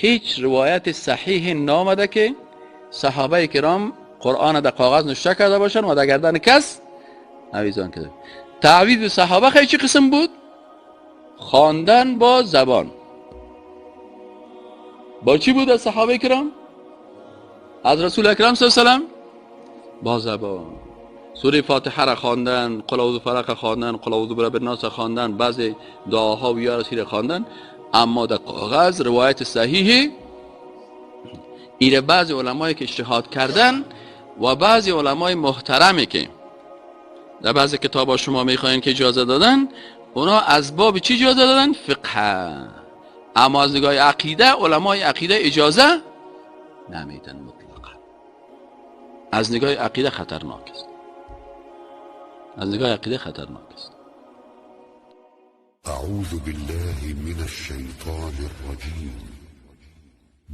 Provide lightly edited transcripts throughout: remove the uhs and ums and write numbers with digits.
هیچ روایت صحیح نامده که صحابه کرام قرآن در کاغذ نوشته کرده باشن و در گردن کس آویزان کرده. تعویذ صحابه خیلی چه قسم بود؟ خواندن با زبان. با چی بود از صحابه کرام؟ از رسول اکرم صلی الله علیه و سلم با زبان. سوره فاتحه را خواندن، قل اعوذ فلق خواندن، قل اعوذ برب الناس خواندن، بعضی دعاها و یا رسول خواندن، اما در کاغذ روایت صحیح ایره بعضی علمایی که اجتهاد کردن و بعضی علمای محترمی که در بعضی کتابا شما میخواین که اجازه دادن، اونا از باب چی اجازه دادن؟ فقه. اما از نگاه عقیده علمای عقیده اجازه نمیدن مطلقا. از نگاه عقیده خطرناک است. از نگاه عقیده خطرناک است. اعوذ بالله من الشیطان الرجیم.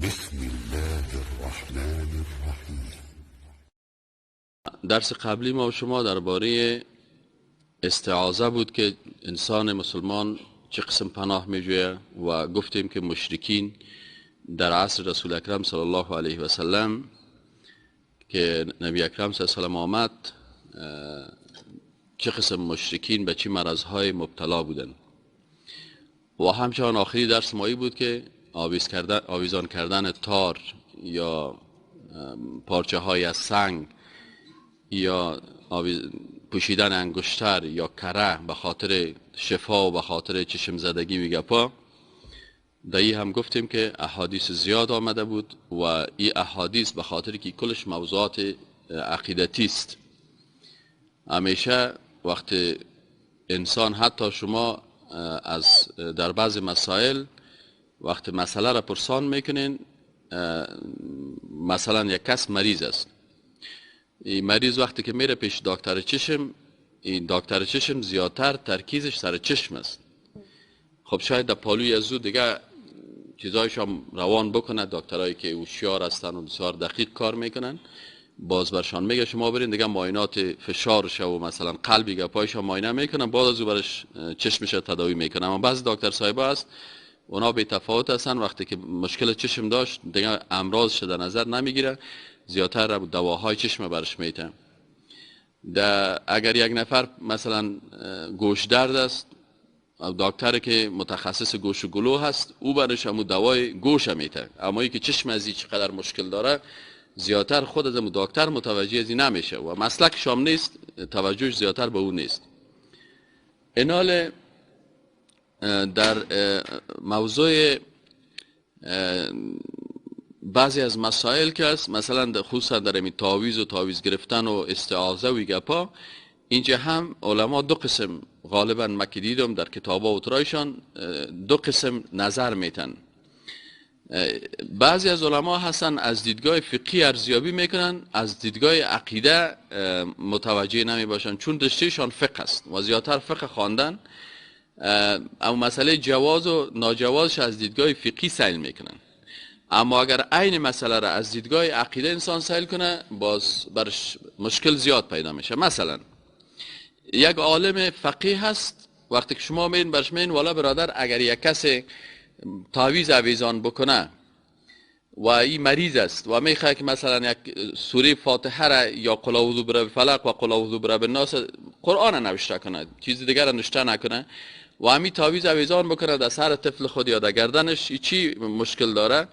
بسم الله الرحمن الرحیم. درس قبلی ما و شما درباره استعاذه بود که انسان مسلمان چه قسم پناه میجوید و گفتیم که مشرکین در عصر رسول اکرم صلی الله علیه و سلم که نبی اکرم صلی الله علیه و سلم آمد، چه قسم مشرکین به چه مرضهای مبتلا بودند. و همچنان آخری درس مایی بود که آویزان کردن تار یا پارچه های از سنگ یا پوشیدن انگشتر یا کره به خاطر شفا و به خاطر چشم زدگی میگپا، در این هم گفتیم که احادیث زیاد آمده بود و این احادیث به خاطر که کلش موضوعات عقیدتی است. همیشه وقت انسان، حتی شما از در بعض مسائل وقت مسئله را پرسان میکنین، مثلا یک کس مریض است، این مریض وقتی که میره پیش دکتر چشم، این دکتر چشم زیادتر ترکیزش سر چشم است. خب شاید در پالوی از او دیگه چیزایش هم روان بکنه، دکترایی که هوشیار هستن و بسیار دقیق کار میکنن، باز برشان میگه شما برین دیگه معاینات فشارش و مثلا قلبی گپایش هم معاینه میکنن، بعد از او برش چشمش تداوی میکنن. اما بعضی دکتر صاحبا هست اونا بی تفاوت هستن، وقتی که مشکل چشم داشت دیگه امراضش در نظر نمیگیره، زیادتر دواهای چشم برش میتن. اگر یک نفر مثلا گوش درد است، دکتر که متخصص گوش و گلو هست، او برش همون دوای گوش میته، اما ای که چشم از این چقدر مشکل داره زیادتر خود از دکتر متوجه از این نمیشه و مسلک شام نیست، توجهش زیادتر به او نیست. اینال در موضوع بعضی از مسائل که است، مثلا خصوصا در این تعویذ و تعویذ گرفتن و استعاذه و گپا، اینجا هم علما دو قسم غالبا ما که دیدم در کتابا و ترایشان دو قسم نظر میتن. بعضی از علما هستن از دیدگاه فقهی ارزیابی میکنن، از دیدگاه عقیده متوجه نمی باشن، چون رشتهشان فقه است و زیادتر فقه خواندن، اما مسئله جواز و ناجوازش از دیدگاه فقهی سیل میکنن. اما اگر عین مسئله را از دیدگاه عقیده انسان سیل کنه، باز برش مشکل زیاد پیدا میشه. مثلا یک عالم فقیه هست، وقتی که شما میین برش میین والا برادر اگر یک کس تعویذ آویزان بکنه و این مریض است و میخواد که مثلا یک سوره فاتحه را یا قل اعوذ برب فلق و قل اعوذ برب الناس قرآن نوشته کنه، چیز دیگر را نوشته نکنه و همین تعویذ آویزان بکنه در سر طفل خود یا در گردنش، چی مشکل داره؟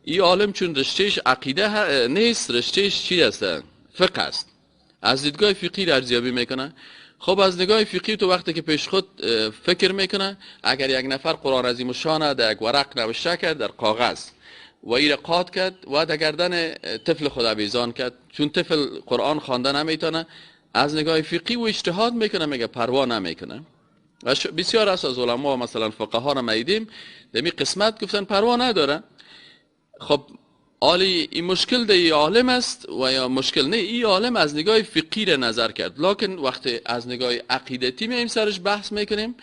این عالم چون رشتهش عقیده نیست، رشتهش چی است؟ فقه است. از دیدگاه فقهی ارزیابی میکنه. خب از نگاه فقهی تو وقتی که پیش خود فکر میکنه، اگر یک نفر قرآن عظیم الشان در یک ورق نوشته کرد در کاغذ و ایره قات کرد و در گردن طفل خود آویزان کرد، چون طفل قرآن خوانده نمیتونه، از نگاه فقهی و اجتهاد میکنه، میگه پروا نمیکنه. و بسیار از علما مثلا فقها را میدیم در این قسمت گفتن پروا نداره. خب آلی این مشکل ده عالم است و یا مشکل نه، این عالم از نگاه فقهی را نظر کرد، لکن وقتی از نگاه عقیدتی میایم سرش بحث میکنیم،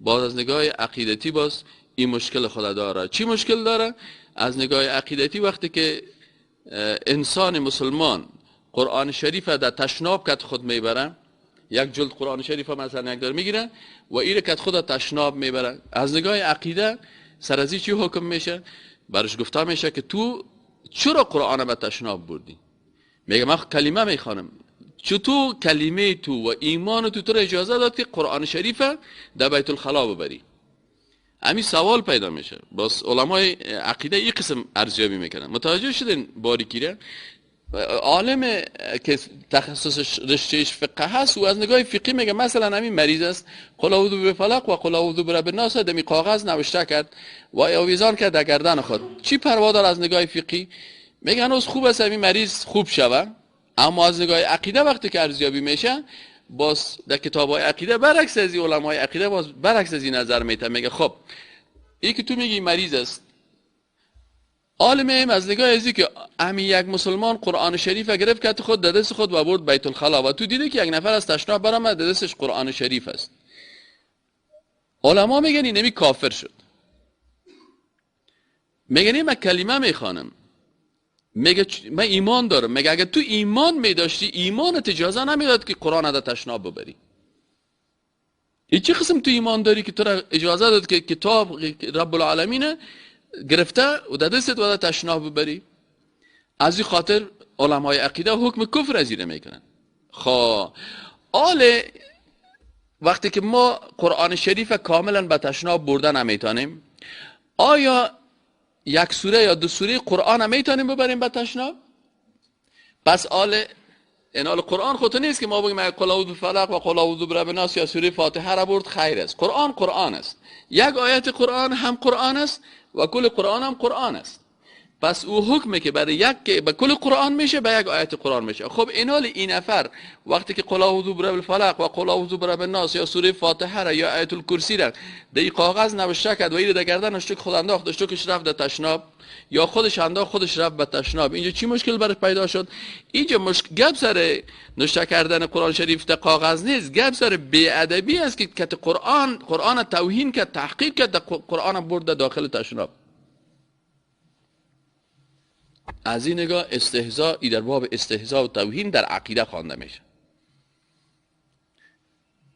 باز از نگاه عقیدتی باز این مشکل خود داره. چی مشکل داره؟ از نگاه عقیدتی وقتی که انسان مسلمان قرآن شریف در تشناب کت خود میبره، یک جلد قرآن شریف مثلا یک دار میگیره و ایره کت خود تشناب میبره، از نگاه عقیده سر از چی حکم میشه؟ برش گفته میشه که تو چرا قرآن به تشناب بردی؟ میگه من کلمه میخوانم. چطور کلمه تو و ایمان تو تو اجازه داد که قرآن شریف در بیت الخلا ببری؟ همین سوال پیدا میشه. باز علمای عقیده این قسم ارزیابی میکنن. متوجه شدین باریکی را؟ عالم که تخصصش رشتهش فقه هست و از نگاه فقهی میگه مثلا همین مریض است، قل اعوذ بفلق و قل اعوذ برب الناس دمی کاغذ نوشته کرد و آویزان کرد در گردن خود. چی پروا داره از نگاه فقهی؟ میگه هنوز خوب است همین مریض خوب شوه. اما از نگاه عقیده وقتی که ارزیابی میشه، باز در کتاب‌های عقیده برعکس از علمای عقیده باز برعکس از این نظر میته. میگه خب این که تو میگی مریض است، عالم از نگاه ازی که همین یک مسلمان قرآن شریف گرفت که خود در دست خود و برد بیت الخلا و تو دیده که یک نفر از تشناب برآمد در دستش قرآن شریف است، علما میگن اینمی کافر شد. میگن من کلمه میخوانم، میگه من ایمان دارم. میگه اگه تو ایمان میداشتی ایمانت اجازه نمیداد که قرآن در تشناب ببری. این چه قسم تو ایمان داری که تو را اجازه داد که کتاب رب العالمین گرفته و در دستت و در تشناب ببری؟ از این خاطر علمای عقیده حکم کفر از اینه میکنن. خب آله وقتی که ما قرآن شریف کاملا به تشناب بردن نمیتونیم، آیا یک سوره یا دو سوره قرآن هم میتونیم ببریم به تشناب؟ پس آل این آل قرآن خودتو نیست که ما بگیم قل اعوذ بفلق و قل اعوذ برب الناس یا سوره فاتحه را برد خیر است. قرآن قرآن است، یک آیت قرآن هم قرآن است و کل قرآن هم قرآن است. پس او حکمه که برای یک به کل قرآن میشه، به یک آیت قرآن میشه. خب اینال این نفر وقتی که قل اعوذ برب الفلق و قل اعوذ برب الناس یا سوره فاتحه را یا آیت الکرسی را در کاغذ نوشته کرد و این در گردنش خود انداخت، داشت رفت در تشناب یا خودش انداخت خودش رفت به تشناب، اینجا چی مشکل براش پیدا شد؟ اینجا مشکل گپ سر نوشته کردن قرآن شریف در کاغذ نیست، گپ سر بی‌ادبی است که قرآن توهین کرد، تحقیر کرد، قرآن برد داخل تشناب. از این نگاه استهزاء ای در باب استهزاء و توهین در عقیده خوانده میشه.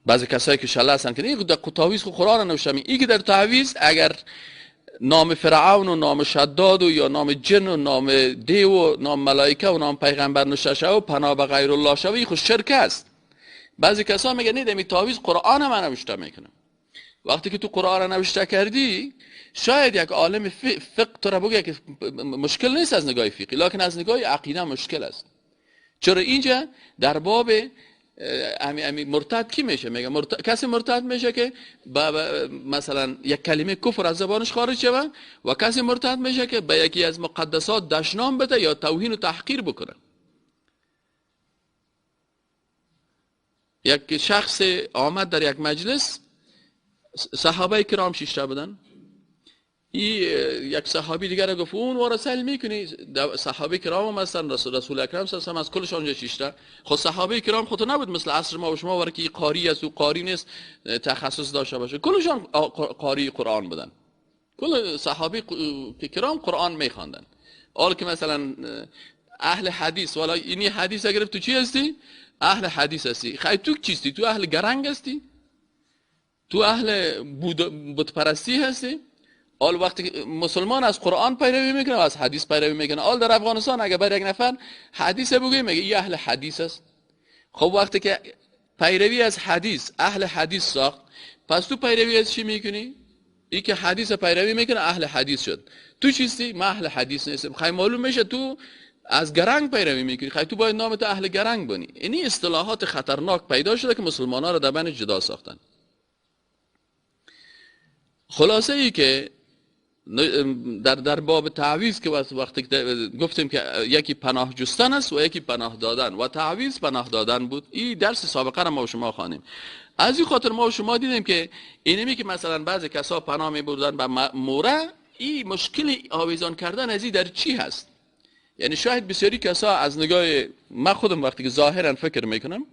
بعضی کسایی که شله هستن که این در تعویذ خو قرآن نوشته می، این که در تعویذ اگر نام فرعون و نام شداد و یا نام جن و نام دیو و نام ملائکه و نام پیغمبر نوشته شوه و پناه به غیر الله شوه، این خو شرک است. بعضی کسا میگن نه دمی تعویذ قرآن من نوشته میکنم. وقتی که تو قرآن نوشته کردی، شاید یک عالم فقه تو را بگه که مشکل نیست از نگاه فقهی، لکن از نگاه عقیده مشکل است. چرا اینجا در باب امی مرتد کی میشه؟ میگه کسی مرتد میشه که مثلا یک کلمه کفر از زبانش خارج شوه، و کسی مرتد میشه که به یکی از مقدسات دشنام بده یا توهین و تحقیر بکنه. یک شخص آمد در یک مجلس، صحابه کرام شیشته بودن، این یک صحابی دیگر گفت اون وارا سیل میکنی؟ صحابه کرام هم هستن، رسول اکرم صلی الله علیه و از کلشان اونجا شیشته. خب صحابه کرام خودتو نبود مثل عصر ما و شما واره که قاری است و قاری نیست تخصص داشته باشه، کلشان قاری قرآن بودن، کل صحابه کرام قرآن میخواندن. حال که مثلا اهل حدیث والا اینی حدیث گرفت، تو چی هستی؟ اهل حدیث هستی. خیلی تو چیستی؟ تو اهل گرنگ هستی؟ تو اهل بت پرستی هستی؟ آل وقتی مسلمان از قرآن پیروی میکنه و از حدیث پیروی میکنه. آل در افغانستان اگه بر یک نفر حدیث بگوی میگه این اهل حدیث است. خب وقتی که پیروی از حدیث اهل حدیث ساخت، پس تو پیروی از چی میکنی؟ ای که حدیث پیروی میکنه اهل حدیث شد. تو چیستی؟ من اهل حدیث نیستم. خیلی معلوم میشه تو از گرنگ پیروی میکنی، خیلی تو باید نام تو اهل گرنگ بانی. اینی اصطلاحات خطرناک پیدا شده که مسلمان ها رو در بین جدا ساختن. خلاصه ای که در باب تعویذ که وقتی گفتیم که یکی پناه جستن است و یکی پناه دادن، و تعویذ پناه دادن بود. این درس سابقه را ما و شما خوانیم. از این خاطر ما و شما دیدیم که اینمی که مثلا بعضی کسا پناه می بردن به موره، این مشکل آویزان کردن از این در چی هست؟ یعنی شاید بسیاری کسا از نگاه من خودم وقتی که ظاهرا فکر میکنم،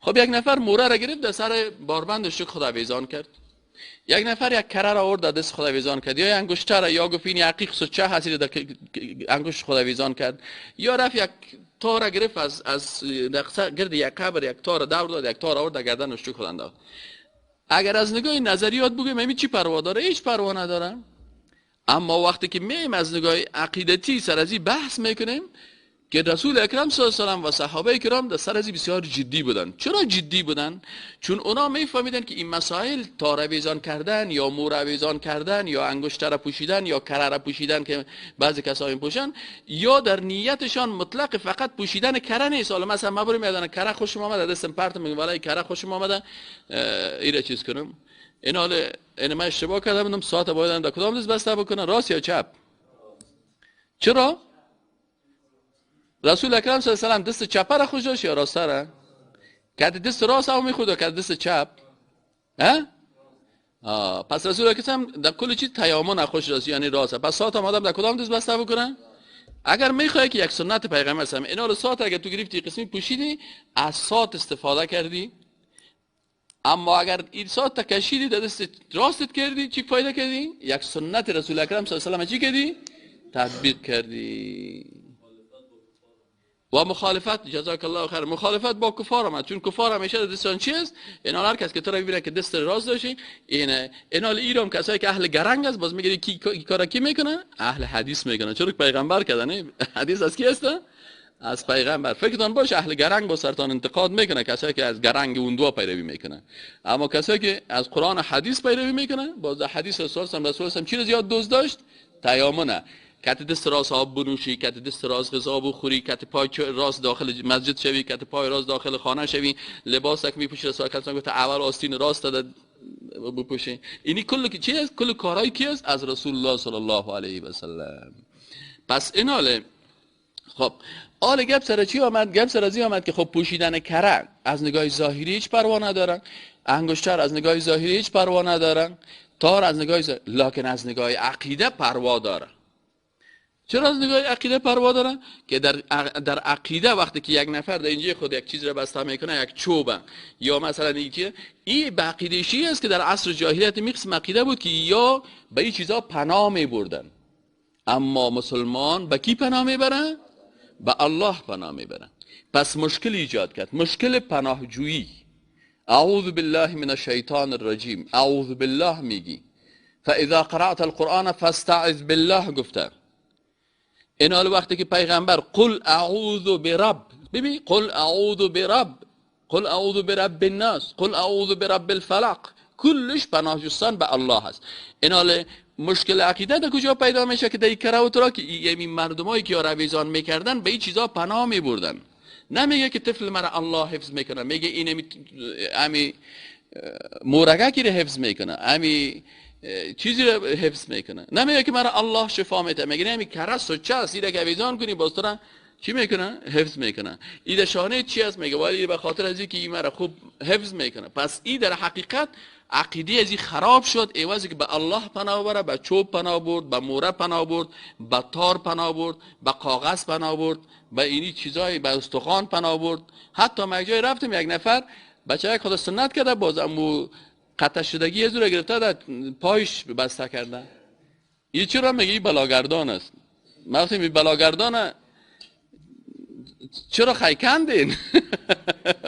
خب یک نفر موره را گرفت در سر باربندش خود آویزان کرد، یک نفر یک کره را آورد دست خود آویزان کرد، یا انگشتر را، یا گفت این عقیق سچه هستی در انگشت خود آویزان کرد، یا رفت یک تار را گرفت از گرد یک قبر یک تار دور داد، یک تار آورد در گردنش خود انداخت. اگر از نگاه نظریات بگیم همین چی پروا داره؟ هیچ پروا نداره. اما وقتی که میم از نگاه عقیدتی سر از این بحث میکنیم که رسول اکرم صلی الله علیه و سلم و صحابه کرام در سر از بسیار جدی بودن. چرا جدی بودن؟ چون اونا میفهمیدن که این مسائل تار آویزان کردن یا مور آویزان کردن یا انگشتر پوشیدن یا کره پوشیدن که بعضی کسا میپوشن، یا در نیتشان مطلق فقط پوشیدن کره نیست. حالا مثلا ما بریم یادن کره خوشم آمده دستم پرت میگم والله کره خوشم آمده ایره چیز کنم، این حالا این من اشتباه کردم بودم ساعت باید در کدام دست بسته بکنم، راست یا چپ؟ چرا؟ رسول اکرم صلی الله علیه و سلم دست چپ را خوش داشت یا راست را؟ که دست راست هم میخورد که دست چپ؟ ها؟ پس رسول اکرم در کل چیز تیامن خوش داشت، یعنی راست. پس ساعت هم آدم در کدام دست بسته بکنه؟ اگر میخوای که یک سنت پیغمبر سم اینا رو ساعت اگر تو گرفتی قسمی پوشیدی از ساعت استفاده کردی، اما اگر این ساعت کشیدی در دست راستت کردی چی فایده کردی؟ یک سنت رسول اکرم صلی الله علیه و سلم چی کردی؟ تطبیق کردی. و مخالفت، جزاک الله خیر، مخالفت با کفار آمد، چون کفار همیشه دستان چی است؟ اینا هر کس که تو را ببینه که دست راست داشتی، اینه اینا ایرام کسایی که اهل گرنگ است باز میگه کی کارا کی میکنه؟ اهل حدیث میکنه. چرا پیغمبر کردن حدیث از کی است؟ از پیغمبر. فکرتان باشه اهل گرنگ با سرتان انتقاد میکنه، کسایی که از گرنگ اون دو پیروی میکنه. اما کسایی که از قرآن و حدیث پیروی میکنه، باز حدیث رسول الله چی رو زیاد دوست داشت؟ تیامنه. کت دست راست آب بنوشی، کت دست راست غذا بخوری، کت پای راست داخل مسجد شوی، کت پای راست داخل خانه شوی، لباس که میپوشی رسول الله گفت اول آستین راست بپوشی. اینی کل چی است؟ کل کارهای کی است؟ از رسول الله صلی الله علیه و سلم. پس این حاله خب آل گپ سر چی آمد؟ گپ سر از این آمد که خب پوشیدن کره از نگاه ظاهری هیچ پروا ندارن، انگشتر از نگاه ظاهری هیچ پروا ندارن، تار از نگاه ظاهری، لکن از نگاه عقیده پروا دارن. چرا از نگاه عقیده پروا دارن؟ که در عقیده وقتی که یک نفر در اینجا خود یک چیز را بسته میکنه، یک چوبه یا مثلا اینکه این به عقیده شیعه است که در عصر جاهلیت میقسم عقیده بود که یا به این چیزا پناه میبردن، اما مسلمان به کی پناه میبره؟ به الله پناه میبره. پس مشکل ایجاد کرد، مشکل پناهجویی. اعوذ بالله من الشیطان الرجیم، اعوذ بالله میگی، فاذا قرأت القرآن فاستعذ بالله گفته. این حال وقتی که پیغمبر قل اعوذ برب، ببین قل اعوذ برب، قل اعوذ برب الناس، قل اعوذ برب الفلق، کلش پناه جستن به الله هست. این حال مشکل عقیده در کجا پیدا میشه؟ که در کره و ترا که این مردمایی که رویزان میکردن به این چیزا پناه میبردن. نمیگه که طفل مرا الله حفظ میکنه، میگه این امی مورگه کی رو حفظ میکنه، امی چیزی رو حفظ میکنه. نمیگه که مرا الله شفا میده، میگه نمی کره سچه است، ایره که آویزان کنی باز تو چی میکنه؟ حفظ میکنه. ایده شانه چی است؟ میگه ولی به خاطر از اینکه این مرا خوب حفظ میکنه. پس این در حقیقت عقیده از این خراب شد. عوضی که به الله پناه بره، به چوب پناه برد، به موره پناه برد، به تار پناه برد، به کاغذ پناه برد، به اینی چیزای، به استخوان پناه برد. حتی ما یک جای رفتیم یک نفر بچه یک خود سنت کرده، باز امو قطع شدگی از او را گرفته در پایش بسته کرده. این چرا میگه؟ این بلاگردان است. ما گفتیم این بلاگردان چرا خیکندین؟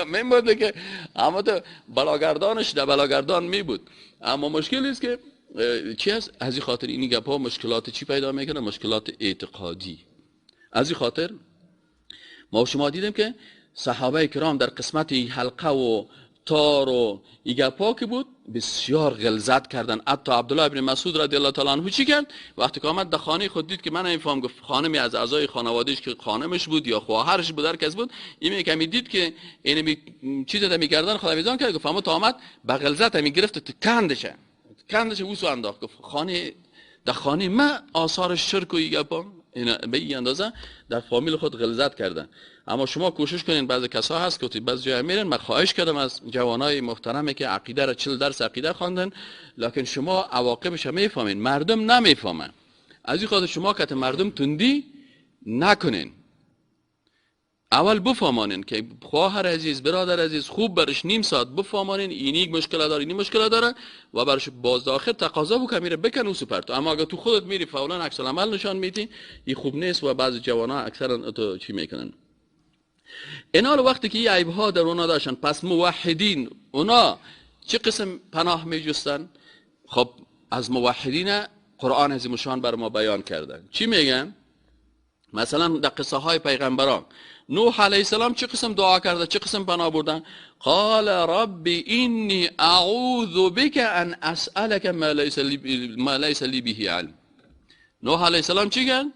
من بود که اما تو بلاگردانش در بلاگردان می بود. اما مشکل است که چی است؟ از این خاطر این گپ ها مشکلات چی پیدا میکنه؟ مشکلات اعتقادی. از این خاطر ما شما دیدیم که صحابه کرام در قسمت حلقه و تار و این گپا که بود بسیار غلظت کردن. حتی عبدالله ابن مسعود رضی الله تعالی عنه چی کرد؟ وقتی که آمد در خانه خود دید که من نمیفهم، گفت خانمی از اعضای خانوادهش که خانمش بود یا خواهرش بود هر کس بود، این کمی دید که این چیز دمی کردن خود آویزان کرد، گفت اما تا آمد به غلظت می گرفت کندش اوسو انداخت. گفت خانه در خانه ما آثار شرک و این گپا به این اندازه در فامیل خود غلظت کردن. اما شما کوشش کنین، بعضی کسا هست که بعضی جای میرن، من خواهش کردم از جوانای محترمه که عقیده را 40 درس عقیده خواندن، لکن شما عواقبش میفهمین، مردم نمیفهمن. از این خاطر شما که مردم تندی نکنین، اول بفهمانین که خواهر عزیز، برادر عزیز، خوب برش نیم ساعت بفهمانین اینی مشکل داره، اینی مشکل داره و برش باز آخر تقاضا بکن میره بکن او سپر تو. اما اگه تو خودت میری فوراً عکس العمل نشان میدی، این خوب نیست و بعضی جوانا اکثرا تو چی میکنن. اینا رو وقتی که این عیب ها در اونا داشتن، پس موحدین اونا چه قسم پناه میجستن؟ خب از موحدین قرآن عظیم الشان بر ما بیان کرده. چی میگن؟ مثلا در قصه های پیغمبران نوح علیه السلام چه قسم دعا کرده، چه قسم پناه بردن؟ قال رب اینی اعوذ بک ان اسألک ما لیس لی به علم. نوح علیه السلام چی کرد؟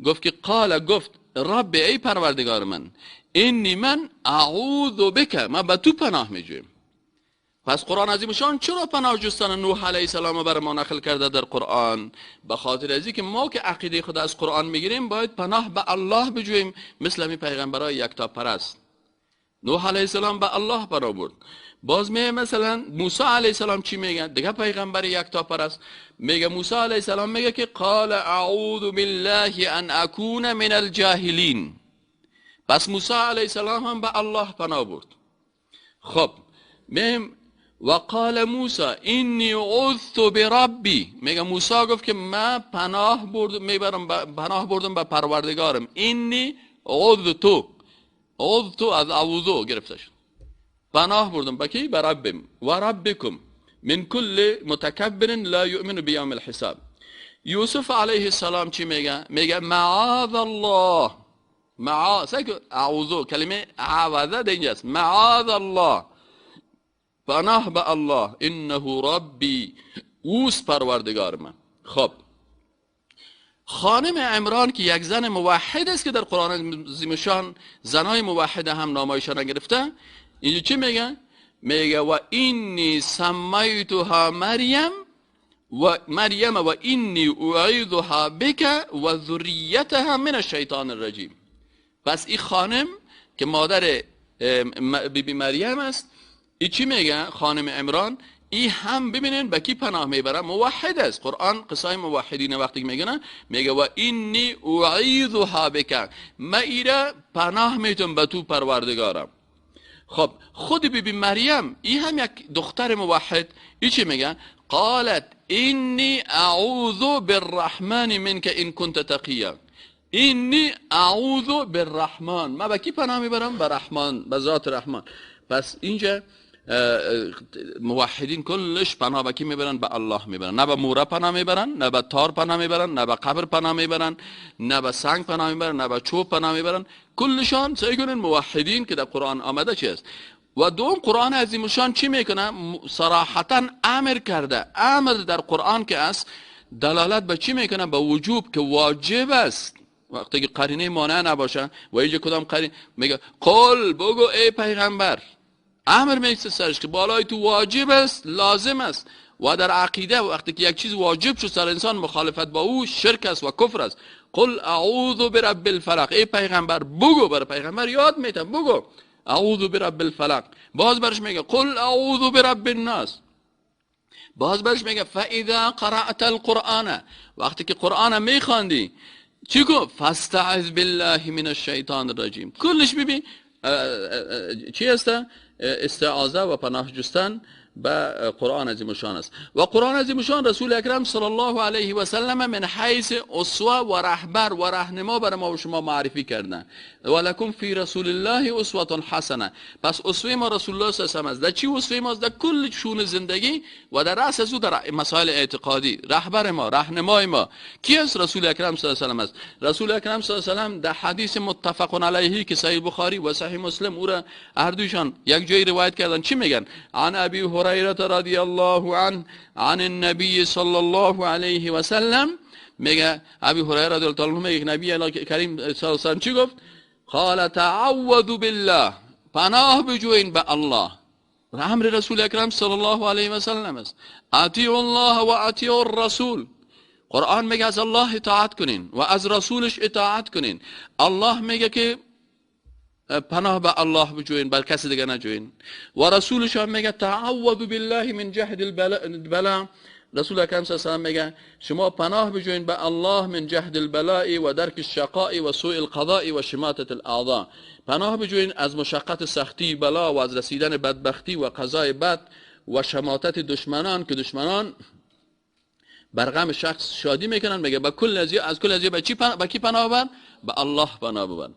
گفت که قال، گفت رب ای پروردگار من، اینی من اعوذ بک، من به تو پناه میجویم. پس قرآن عظیم شان چرا پناه جستن نوح علیه السلام بر ما نقل کرده در قرآن؟ به خاطر از که ما که عقیده خود از قرآن میگیریم باید پناه به الله بجوییم، مثل می پیغمبرای یکتا پرست. نوح علیه السلام به الله پناه برد. باز می مثلا موسی علیه السلام چی میگه؟ دیگه پیغمبر یکتا پرست میگه. موسی علیه السلام میگه که قال اعوذ بالله ان اکون من الجاهلین. پس موسی علیه السلام هم به الله پناه برد. خب میم و قال موسی اینی عذت بربی، میگه موسی گفت که من پناه بردم، میبرم پناه بردم به پروردگارم. اینی عذت، عذت از اعوذ گرفته شد، پناه بردم به کی؟ به ربم و ربکم من کل متکبر لا یؤمن بیوم الحساب. یوسف علیه السلام چی میگه؟ میگه معاذ الله، معاذ، اعوذ کلمه عوضه در اینجاست، معاذ الله، پناه به الله، انه ربی، اوست پروردگار من. خب خانم عمران که یک زن موحد است که در قرآن عظیم شان زنای موحده هم نامایشان گرفته، اینجا چی میگه؟ میگه و اینی سمیتها مریم و مریم و اینی اعیذها بک و ذریتها من الشیطان الرجیم. پس این خانم که مادر بی بی مریم است، ای چی میگه خانم عمران؟ ای هم ببینین به کی پناه میبره؟ موحد است. قرآن قصای موحدین وقتی میگه میگه و اینی اعیذها بک، من ایره پناه میتم به تو پروردگارم. خب خود بی بی مریم ای هم یک دختر موحد، ای چی میگه؟ قالت اینی اعوذ بالرحمن منک ان کنت تقیا. اینی اعوذ بالرحمن، من به کی پناه میبرم؟ به رحمان، به ذات رحمان. پس اینجا موحدین کلش پناه به کی میبرن؟ به الله میبرن. نه به موره پناه میبرن، نه به تار پناه میبرن، نه به قبر پناه میبرن، نه به سنگ پناه میبرن، نه به چوب پناه میبرن. کلشان سعی کنن موحدین که در قرآن آمده چی است. و دوم قرآن عظیم الشان چی میکنه؟ صراحتا امر کرده. امر در قرآن که است دلالت به چی میکنه؟ به وجوب که واجب است. وقتی که قرینه مانع نباشه و اینجا کدام قرینه میگه قل، بگو ای پیغمبر، امر میشه سرش که بالای تو واجب است، لازم است. و در عقیده وقتی که یک چیز واجب شد سر انسان مخالفت با او شرک است و کفر است. قل اعوذ برب الفلق، ای پیغمبر بگو، بر پیغمبر یاد میتم بگو اعوذ برب الفلق. باز برش میگه قل اعوذ برب الناس. باز برش میگه فاذا قرأت القرآن، وقتی که قرآن میخواندی چی گفت؟ فاستعذ بالله من الشیطان الرجیم. کلش ببین چی است؟ استعاذه و پناه جستن به قرآن عظیم الشان است. و قرآن عظیم الشان رسول اکرم صلی الله علیه و سلم من حیث اسوه و رهبر و رهنما بر ما و شما معرفی کردن. و لکم فی رسول الله اسوه حسنه. پس اسوه ما رسول الله صلی الله علیه و سلم است. در چی اسوه ما است؟ در کل شون زندگی و در رأس از او در مسائل اعتقادی. رهبر ما، رهنمای ما کی است؟ رسول اکرم صلی الله علیه و سلم است. رسول اکرم صلی الله علیه و سلم در حدیث متفق علیه که صحیح بخاری و صحیح مسلم او را هر دوشان یک جای روایت کردن، چی میگن؟ عن ابی هریره رضی الله عنه عن النبی صلی الله علیه و سلم، میگه ابی هریره رضی الله عنه میگه نبی کریم صلی الله علیه و سلم چی گفت؟ قال تعوذ بالله، پناه بجوین به الله. امر رسول اکرم صلی الله علیه و سلم است. اطیعوا الله و اطیعوا الرسول. قرآن میگه از الله اطاعت کنین و از رسولش اطاعت کنین. الله میگه که پناه به الله بجوین، بر کسی دیگه نجوین. و رسولش هم میگه تعوذ بالله من جهد البلاء. رسول اکرم صلی الله علیه و سلم میگه شما پناه بجوین به الله من جهد البلاء و درک الشقاء و سوء القضاء و شماتة الاعضاء. پناه بجوین از مشقت سختی بلا و از رسیدن بدبختی و قضای بد و شماتت دشمنان، که دشمنان بر غم شخص شادی میکنن. میگه با کل از کل از به کی پناه ببر؟ به الله پناه ببر.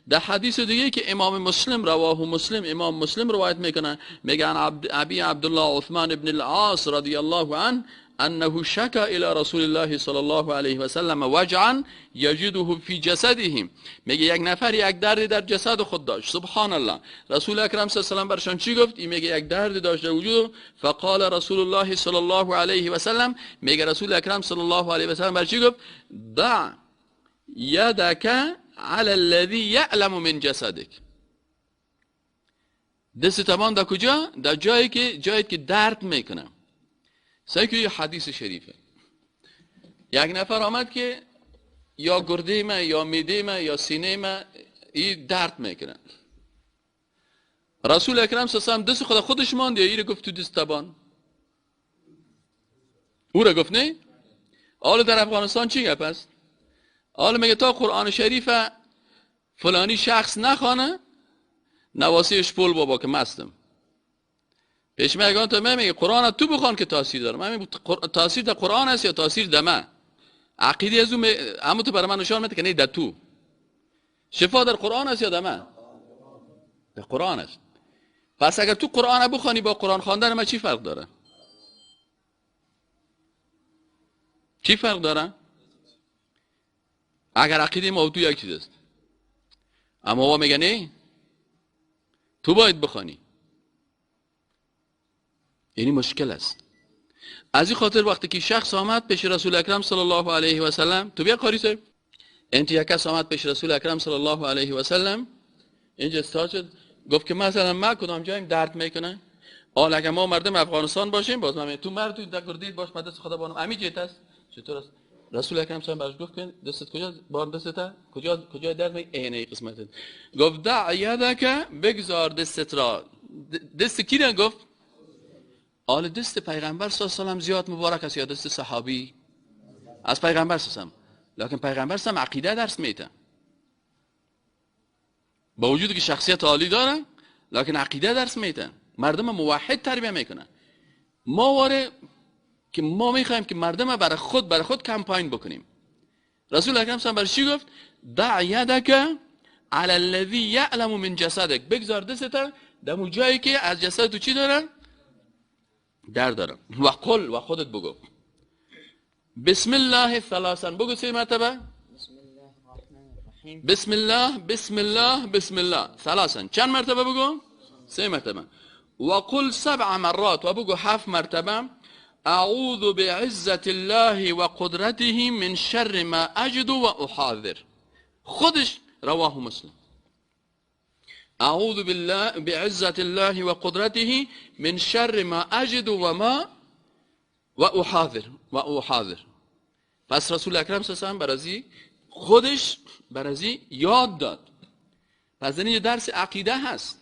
در حدیث دیگه که امام مسلم رواه مسلم، امام مسلم روایت میکنه، میگن ابی عبدالله عثمان ابن العاص رضی الله عنه انه شکا الى رسول الله صلی الله علیه و سلم وجعا یجده فی جسده. میگه یک نفر یک درد در جسد خود داشت. سبحان الله. رسول اکرم صلی الله علیه و سلم برشان چی گفت؟ این میگه یک درد داشت در وجود. فقال رسول الله صلی الله علیه و سلم، میگه رسول اکرم صلی الله علیه و سلم بر چی گفت؟ ضع یدک علی الذی یعلم من جسدک. دست تمام در کجا؟ در جایی که درد میکنه. سعی که یه حدیث شریفه. یک نفر آمد که یا گرده ما یا میده ما یا سینه ما این درد میکنه. رسول اکرم صلی الله علیه و دست خودش ماند یا ایره گفت تو دست تبان؟ او را گفت نه؟ حالا در افغانستان چی گپ است؟ حالا میگه تا قرآن شریف فلانی شخص نخوانه نواسیش پول بابا که مستم. پیش میگن تو میگه قرآن تو بخوان که تاثیر داره. من میگم تاثیر در قرآن است یا تاثیر در من؟ عقیده از اون اما تو برای من نشان میده که نه در تو. شفا در قرآن است یا در من؟ در قرآن است. پس اگر تو قرآن بخوانی با قرآن خواندن من چی فرق داره؟ چی فرق داره؟ اگر عقیده ما و تو یک چیز است. اما ما میگه نه تو باید بخوانی. یعنی مشکل است. از این خاطر وقتی که شخص آمد پیش رسول اکرم صلی الله علیه و سلم، تو بیا قاری صاحب، انت یک کس آمد پیش رسول اکرم صلی الله علیه و سلم، اینجا استاد شد، گفت که مثلا ما کدام جایم درد میکنه؟ حالا اگر ما مردم افغانستان باشیم باز من تو مرد تو گردید باش من دست خدا بانم امی جیت است. چطور است؟ رسول اکرم صلی الله علیه و گفت که دستت کجا؟ بان دستت کجا درد می؟ عینه قسمتت. گفت دع یدک، بگذار دستت را. دست کی را گفت؟ آل دست پیغمبر صلی الله علیه و سلم زیاد مبارک است یا دست صحابی؟ از پیغمبر صلی الله علیه و سلم. لکن پیغمبر صلی عقیده درس میده. با وجودی که شخصیت عالی داره لکن عقیده درس میده. مردم موحد تربیه میکنه. ما واره که ما میخوایم که مردم برای خود کمپاین بکنیم. رسول اکرم صلی الله علیه و سلم برای چی گفت؟ دع یدک علی الذی یعلم من جسدک. بگذار دستت در اون جایی که از جسد تو چی داره؟ در دارم. و قل، و خودت بگو بسم الله ثلاثا. بگو سه مرتبه. بسم الله الرحمن الرحیم. بسم الله بسم الله بسم الله ثلاثا. چند مرتبه بگو؟ سه مرتبه. و قل سبع مرات، و بگو هفت مرتبه. اعوذ بعزة الله و قدرته من شر ما اجد و احاذر. خودش رواه مسلم. اعوذ بالله بعزة الله و قدرته من شر ما اجد و ما و احاذر و احاذر. پس رسول اکرم صلی الله علیه و برازی خودش برازی یاد داد. پس این درس عقیده هست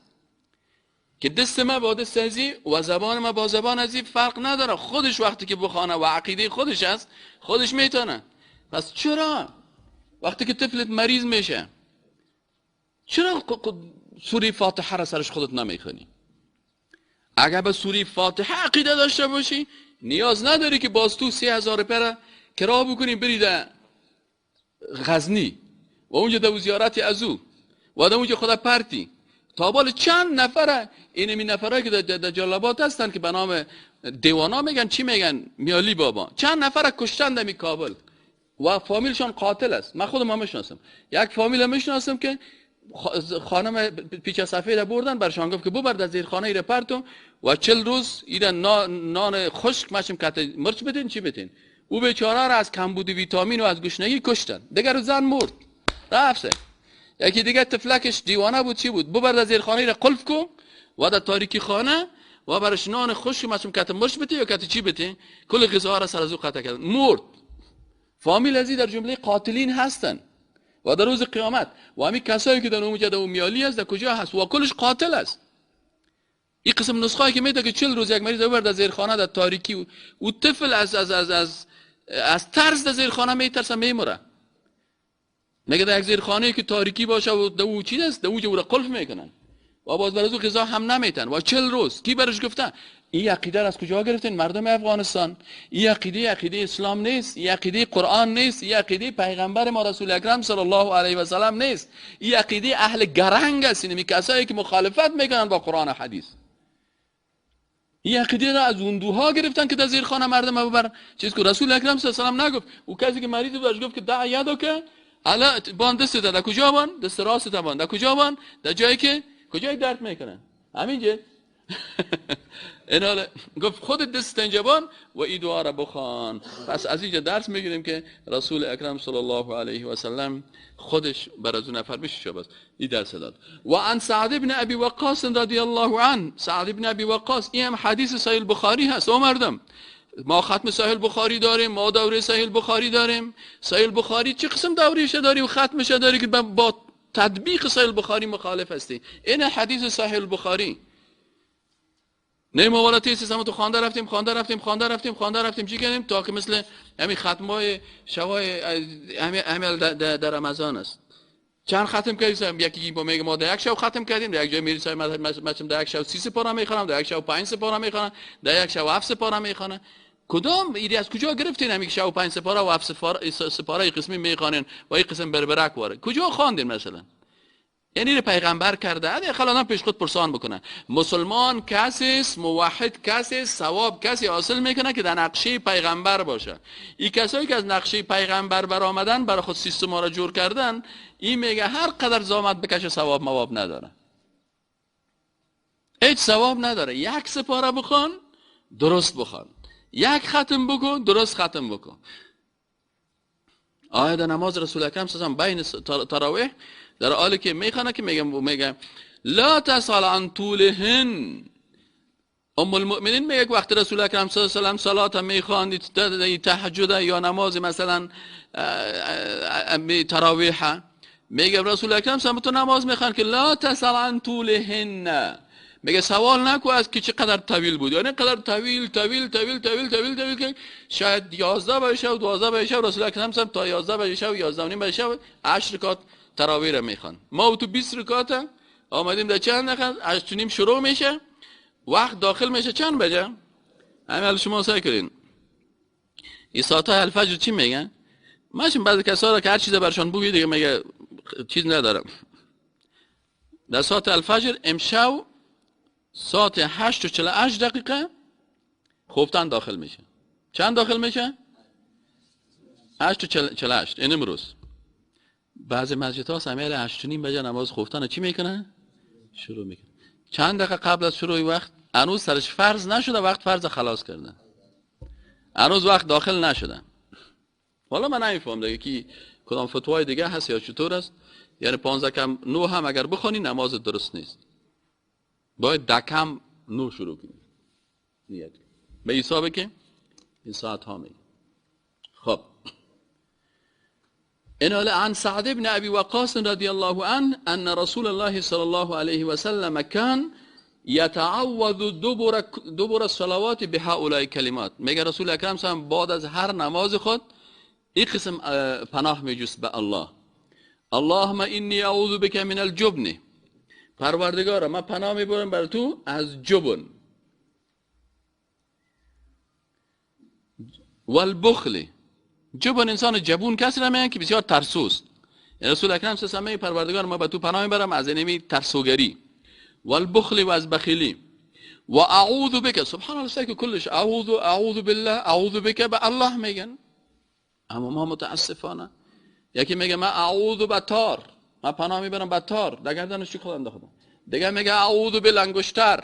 که دست ما با دست ازی و زبان ما با زبان ازی فرق نداره. خودش وقتی که بخوانه و عقیده خودش هست خودش میتونه. پس چرا وقتی که طفلت مریض میشه چرا سوره فاتحه را سرش خودت نمیخونی؟ اگر به سوره فاتحه عقیده داشته باشی نیاز نداری که باز تو 3000 پر کرا بکنی بری در غزنی و اونجا در زیارت از او و در اونجا خدا پرتی تا بال چند نفره. اینمی نفرایی که در جلال آباد هستن که به نام دیوانا میگن چی میگن میالی بابا، چند نفره کشتن در کابل و فامیلشان قاتل است. من خودم هم میشناسم، یک فامیل میشناسم که خانم پیچ سفید بردن برشان گفت که ببر در زیر خانه ایره پرتو و 40 روز ایره نان خشک مشم کت مرچ بدین چی بدین. او بیچاره را از کمبود ویتامین و از گشنگی کشتن. دیگر زن مرد رفت. یکی دیگه طفلکش دیوانه بود چی بود، ببر در زیر خانه ایره قلف کو و در تاریکی خانه و برش نان خشک مشم کت مرچ بده یا کت چی بده، کل غذا را سر از او قطع کردن، مرد. فامیل ازی در جمله قاتلین هستن و در روز قیامت و همین کسایی که در اونجا در میالی است در کجا هست و کلش قاتل است. این قسم نسخه که میده که 40 روز یک مریض ببر در زیر خانه در تاریکی و طفل از از از از از ترس در زیر خانه میترسه میمره. میگه در یک زیر خانه که تاریکی باشه و در او چیز است در اونجا او را قلف میکنن و باز بر از او غذا هم نمیتن و 40 روز. کی برش گفته؟ این عقیده را از کجا گرفتین مردم افغانستان؟ این عقیده عقیده اسلام نیست، این عقیده قرآن نیست، این عقیده پیغمبر ما رسول اکرم صلی الله علیه و سلم نیست، این عقیده اهل گرنگ است، این کسایی که مخالفت میکنن با قرآن و حدیث. این عقیده را از اون دوها گرفتن که در زیر خانه مردم ببر چیز که رسول اکرم صلی الله علیه و سلم نگفت. او کسی که مریض بود گفت که دع یدک علی بان دست در کجا بان؟ دست راست بان در کجا بان؟ در جایی که کجای درد میکنه، همینجا. اینا گفت خود دست اینجا بان و این دعا را بخوان. پس از اینجا درس میگیریم که رسول اکرم صلی الله علیه و سلم خودش بر از اون نفر میشه بس این درس داد. و عن سعد بن ابی وقاص رضی الله عنه، سعد بن ابی وقاص، این هم حدیث صحیح البخاری هست. او مردم ما ختم صحیح البخاری داریم، ما دوره صحیح البخاری داریم. صحیح البخاری چه قسم دورهش داری و ختمش داری که با تطبیق صحیح البخاری مخالف هستی؟ این حدیث صحیح البخاری. نه ما والا تیز تو خوانده رفتیم خوانده رفتیم خوانده رفتیم خوانده رفتیم چی کردیم تا که مثل همین ختمای شوای همین در رمضان است. چند ختم کردیم؟ یکی با میگه ما در یک شب ختم کردیم، در یک جای میری مثلا در یک شب 3 سپاره میخوانم، در یک شب 5 سپاره میخوانم، در یک شب 7 سپاره میخوانم. کدام ایری از کجا گرفتین همین شب 5 سپاره و 7 سپاره قسمی میخوانین و این قسم بربرک واره؟ کجا خواندین مثلا؟ یعنی پیغمبر کرده اده خلاص پیش خود پرسان بکنه. مسلمان کسی است، موحد کسی است، ثواب کسی حاصل میکنه که در نقشه پیغمبر باشه. این کسایی که از نقشه پیغمبر برآمدن برای خود سیستم را جور کردن، این میگه هر قدر زحمت بکشه ثواب مواب نداره، هیچ ثواب نداره. یک سپاره بخوان درست بخوان، یک ختم بکن درست ختم بکن. آیا در نماز رسول اکرم صلی الله علیه و سلم بین تراویح در حالی که میخوانه که میگه لا تسأل عن طولهن، ام المؤمنین میگه وقتی رسول اکرم صلی الله علیه و سلم صلات میخواند، تهجد یا نماز مثلا تراویح، میگه رسول اکرم صلی الله علیه و نماز میخوان که لا تسأل عن طولهن، میگه سوال نکو از که چقدر طویل بود، یعنی قدر طویل طویل طویل طویل طویل طویل که شاید 11 بجه و 12 بجه رسول اکرم صلی تا 11 بجه و 11 و نیم بجه 8 رکعت تراویح را میخوان. ما تو 20 رکعت آمدیم در چند دقیقه 8:30 شروع میشه، وقت داخل میشه چند بجه؟ همین شما سعی کنین این ساعت های الفجر چی میگن؟ ماشین بعضی کسا را که هر چیز برشان بگی دیگه میگه چیز ندارم. در ساعت الفجر امشب ساعت 8:48 خوفتن داخل میشه. چند داخل میشه؟ 8:48. این امروز بعضی مسجدها سمیل 8:30 بجه نماز خوفتن چی میکنه؟ شروع میکنه. چند دقیقه قبل از شروع وقت هنوز سرش فرض نشده، وقت فرض خلاص کرده، هنوز وقت داخل نشده. حالا من نمیفهم دیگه که کدام فتوای دیگه هست یا چطور است. یعنی 8:45 هم اگر بخونی نماز درست نیست، باید 8:50 شروع کنی نیت به حسابه که این ساعت ها میگه. خب إن عن سعد بن أبي وقاص رضي الله عنه أن رسول الله صلى الله عليه وسلم كان يتعوذ دبر الصلوات بهؤلاء الكلمات. میگه رسول اکرم صلی الله علیه و بعد از هر نماز خود این قسم پناه میجست به الله. اللهم انی اعوذ بک من الجبن، پروردگارا من پناه میبرم بر تو از جبن، والبخل. جبن انسان جبون کسی را میگن که بسیار ترسوست. رسول اکرم صلی الله علیه و پروردگار ما به تو پناه میبرم از اینمی ترسوگری، والبخل و از بخیلی، و اعوذ بک. سبحان الله سایه کلش اعوذ، اعوذ بالله، اعوذ بک، به الله میگن. اما ما متاسفانه یکی میگه من اعوذ به تار، من پناه میبرم به تار، در گردنش چی خودم انداختم. دیگه میگه اعوذ بالانگشتر،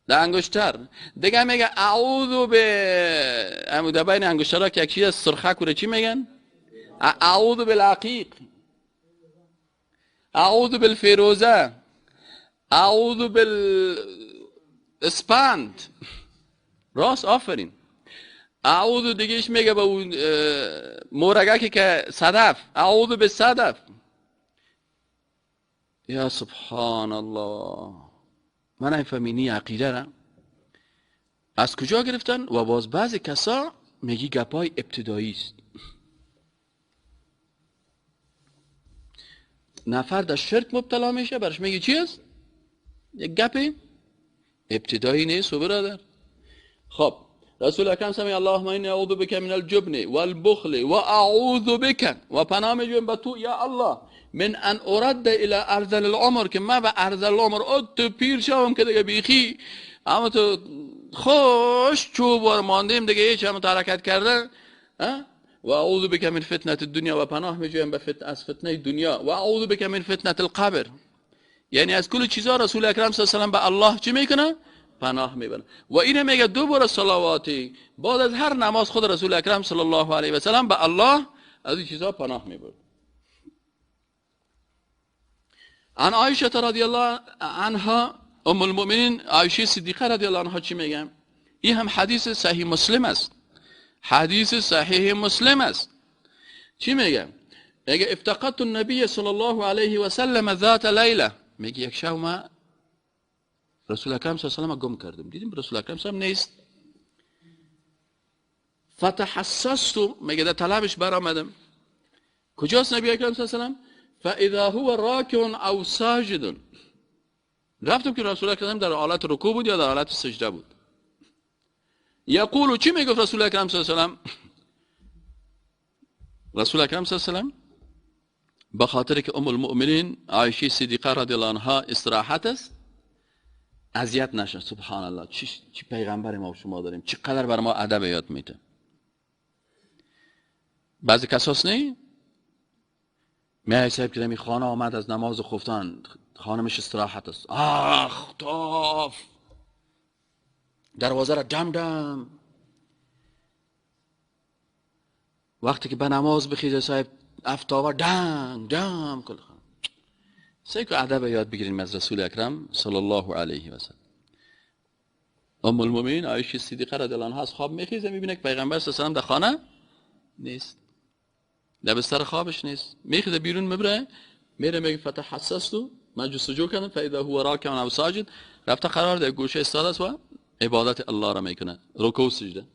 در انگشتر. دیگه میگه اعوذ به همون در بین انگشترها که یک چیز سرخک رو چی میگن؟ اعوذ بالعقیق، اعوذ بالفیروزه، اعوذ بالاسپند. راست، آفرین. اعوذ دیگهش میگه به اون مورگکی که صدف، اعوذ به صدف. یا سبحان الله، من نفهمینی عقیده را از کجا گرفتن؟ و باز بعضی کسا میگی گپای ابتدایی است. نفر در شرک مبتلا میشه، برش میگی چی است؟ یک گپ ابتدایی نیست و برادر. خب رسول اکرم سمی اللهم انی اعوذ بک من الجبن والبخل و اعوذ بک، و پناه میجویم به تو یا الله، من ان ارد الى ارذل العمر، که من به ارذل العمر ات پیر شوم که دیگه بیخی اما تو خوش چوب بار ماندیم دیگه، هیچ هم حرکت کرده. و اعوذ بک من فتنه الدنیا، و پناه میجویم به از فتنه دنیا. و اعوذ بک من فتنه القبر، یعنی از کل چیزا رسول اکرم صلی الله علیه و سلم به الله چی میکنه؟ پناه میبره. و اینه میگه دو بار صلواتی بعد از هر نماز خود رسول اکرم صلی الله علیه و سلم به الله از این چیزا پناه میبرد. عن عایشه رضی الله عنها ام المؤمنین، عایشه صدیقه رضی الله عنها چی میگه؟ این هم حدیث صحیح مسلم است، حدیث صحیح مسلم است. چی میگه؟ میگه افتقدت النبی صلی الله علیه و سلم ذات لیله، میگه یک شب ما رسول اکرم صلی الله علیه و سلم گم کردم، دیدیم رسول اکرم صلی الله علیه و سلم نیست. فتحسست، میگه در طلبش برآمدم، کجاست نبی اکرم صلی الله علیه و سلم؟ فاذا هو راکع او ساجد، رفتم که رسول اکرم در حالت رکوع بود یا در حالت سجده بود. یقول، چی میگفت رسول اکرم صلی الله علیه و سلم؟ رسول اکرم صلی الله علیه و سلم به خاطر که ام المؤمنین عایشه صدیقه رضی الله عنها استراحت است، اذیت نشه. سبحان الله، چی پیغمبر ما و شما داریم، چقدر بر ما ادب یاد میده. بعضی کساس نه میای صاحب که خانه آمد از نماز خفتن، خانمش استراحت است، آخ تاف دروازه را دم دم. وقتی که به نماز بخیزه صاحب افتاور دم دم کل خانه. سعی که ادب یاد بگیریم از رسول اکرم صلی الله علیه و سلم. ام المؤمنین عایشه صدیقه رضی الله عنها از خواب میخیزه، میبینه که پیغمبر صلی الله علیه و سلم در خانه نیست، در بستر خوابش نیست. میخیزه بیرون میبره، میره میگه فتحسست، من جستجو کردم، فاذا هو راکع او ساجد، رفته قرار در گوشه ایستاده است و عبادت الله را میکنه، رکوع سجده.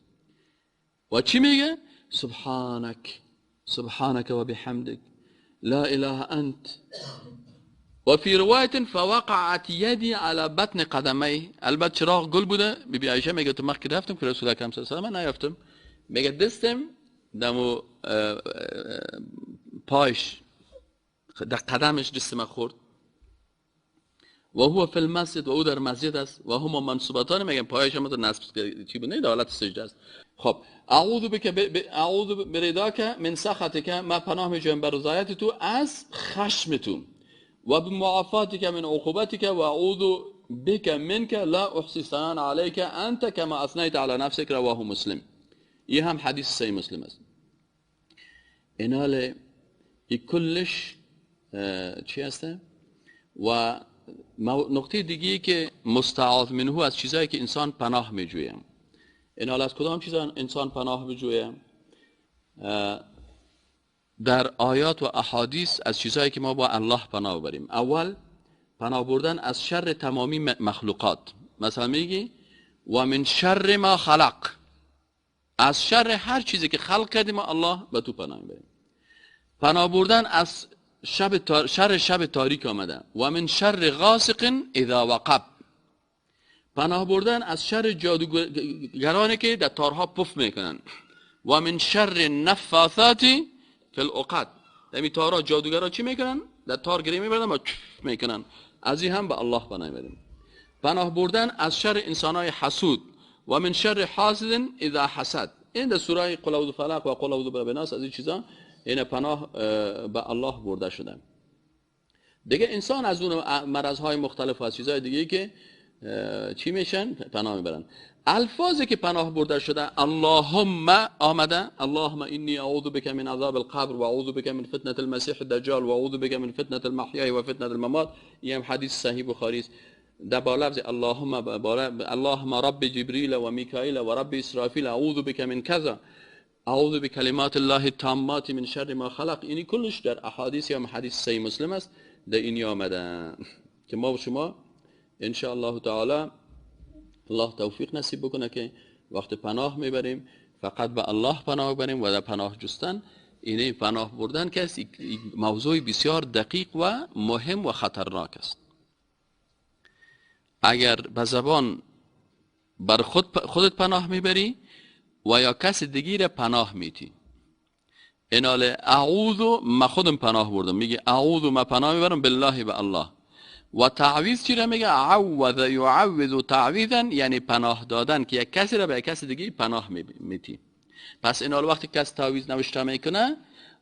و چی میگه؟ سبحانك سبحانك و بحمدك لا اله انت. و فی روایت فوقعت یدی على بطن قدمی. البته چراغ گل بوده. بی بی عایشه میگه تو مخ رفتم که رسول اکرم صلی الله علیه و سلم نیافتم، میگه دستم دمو پایش در قدمش دستم خورد. و هو فی المسجد، و او در مسجد است، و هما منصوبتان، میگن پایش هم در نصب چی بود، نه در حالت سجده است. خب اعوذ بک اعوذ برداک من سخطک، ما پناه میجویم بر رضایت تو از خشم تو، و بمعافاتک من عقوبتک، و اعوذ بک منک لا احصی ثناء علیک انت کما اثنیت علی نفسک. رواه مسلم. این هم حدیث صحیح مسلم است. اینال ای کلش چی هسته؟ و نقطه دیگه که مستعاذ منه، از چیزایی که انسان پناه میجویه. این حال از کدام چیزا انسان پناه بجویه؟ در آیات و احادیث از چیزایی که ما با الله پناه بریم. اول پناه بردن از شر تمامی مخلوقات. مثلا میگی و من شر ما خلق، از شر هر چیزی که خلق کردیم ما الله به تو پناه میبریم. پناه بردن از شر شب تاریک آمده، و من شر غاسق اذا وقب. پناه بردن از شر جادوگرانی که در تارها پف میکنن، و من شر نفاثات فی العقد. در تارها جادوگرا چی میکنن؟ در تار گری میبرن و چف میکنن. از این هم به الله پناه میبریم. پناه بردن از شر انسانهای حسود، و من شر حاسد اذا حسد. این در سوره قل اعوذ فلق و قل اعوذ برب الناس از این چیزا این پناه به الله برده شده. دیگه انسان از اون مرضهای مختلف و از چیزهای دیگه که چی میشن پناه میبرن. الفاظی که پناه برده شده، اللهم آمده، اللهم انی اعوذ بک من عذاب القبر و اعوذ بک من فتنه المسیح الدجال و اعوذ بک من فتنه المحیا و فتنه الممات. این هم حدیث صحیح بخاری است. در با لفظ اللهم، اللهم رب جبریل و میکائیل و رب اسرافیل اعوذ بک من کذا اعوذ بکلمات الله التامات من شر ما خلق. اینی کلش در احادیث یا حدیث صحیح مسلم است. در اینی آمده که ما و شما ان شاء الله تعالی الله توفیق نصیب بکنه که وقت پناه میبریم فقط به الله پناه بریم و در پناه جستن، اینه پناه بردن که موضوع بسیار دقیق و مهم و خطرناک است. اگر به زبان بر خودت پناه میبری و یا کس دیگی را پناه میتی، اینال اعوذ، ما خودم پناه بردم، میگه اعوذ، ما پناه میبرم بالله به الله، و تعویذ چی را میگه؟ عوذ یعوذ تعویذا، یعنی پناه دادن، که یک کسی را به یک کسی دیگه پناه میتی. پس این حال وقتی کس تعویذ نوشته میکنه،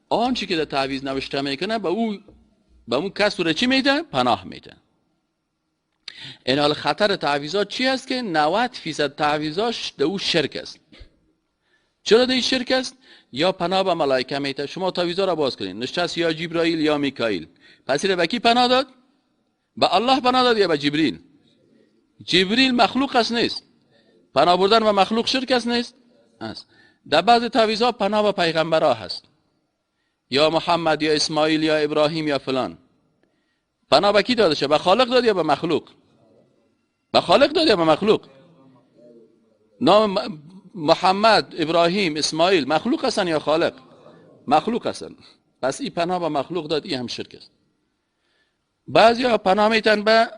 آنچه که در تعویذ نوشته میکنه به او، به اون کس رو چی میده؟ پناه میده. این حال خطر تعویذات چی است؟ که 90% تعویذاش در او شرک است. چرا در شرک است؟ یا پناه به ملائکه میده. شما تعویذا را باز کنین، نشته یا جبرائیل یا میکائیل. پس این به کی پناه داد؟ به الله پناه داد یا به جبریل؟ جبریل مخلوق است نیست؟ پناه بردن به مخلوق شرک است نیست؟ است. در بعض تعویذها پناه به پیغمبرها هست، یا محمد یا اسماعیل یا ابراهیم یا فلان. پناه به کی داده شد؟ به خالق داد یا به مخلوق؟ به خالق داد یا به مخلوق؟ نام محمد، ابراهیم، اسماعیل مخلوق هستن یا خالق؟ مخلوق هستن. پس این پناه به مخلوق داد، این هم شرک است. بعضی ها پناه میتن به